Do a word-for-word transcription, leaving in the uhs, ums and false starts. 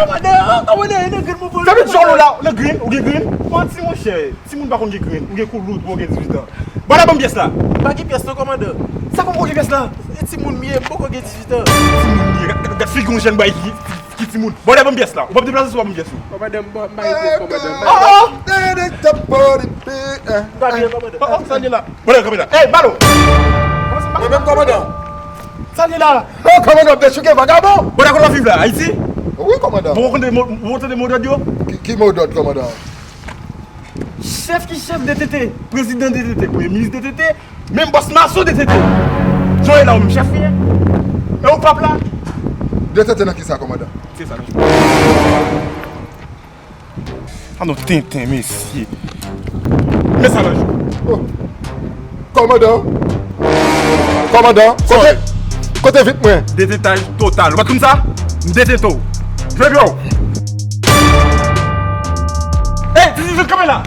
Kòmandan, kòmandan, e nan grenn mwen pran. Fè met zòl ou la, nan grenn, ou gen grenn? Manti, monchè. Timoun pa konn gen grenn, ou gen koulout, ou gen dizuit an. Bon, la ban m pyès la. Pa gen pyès non, kòmandan. Sa fè w pa gen pyès la? E timoun m ye, m poko gen dizuit an. Timoun m ye, gad, gad, gad figi yon jèn bway ki, ki, ki timoun. Bon, la ban m pyès la. Ou p ap deplase si w pa ban m pyès ou. Kòmandan, m pa, m pa gen pyès, kòmandan. Oh, oh! M pa gen, kòmandan. Oh, oh, sa l ye la. Bon, la, kanpe la. Ey, Balo! Mwen menm, kòmandan. Sa l ye la. Oh, kòmandan, ap dechouke vagabon. Bon, la, kote w ap viv la, Ayiti? Wi, kòmandan. Bon, ou konn mo-, ou tande modòd yo? Ki, ki modòd, kòmandan? Chèf ki chèf D T T, prezidan D T T, premye minis D T T, menm bòs mason D T T. Jan w ye la, ou menm chèf li ye. E ou pap la? D T T nan kisa, kòmandan? Se sa, mesye. Sa nan tenten, mesye. Men sa nan jou. Oh. Kòmandan. Kòmandan. Kote, kote vit mwen? Detentaj total. Ou pa t konn sa? M detente w. Jwe pye w. Ey, ti, ti, ti, kanpe la.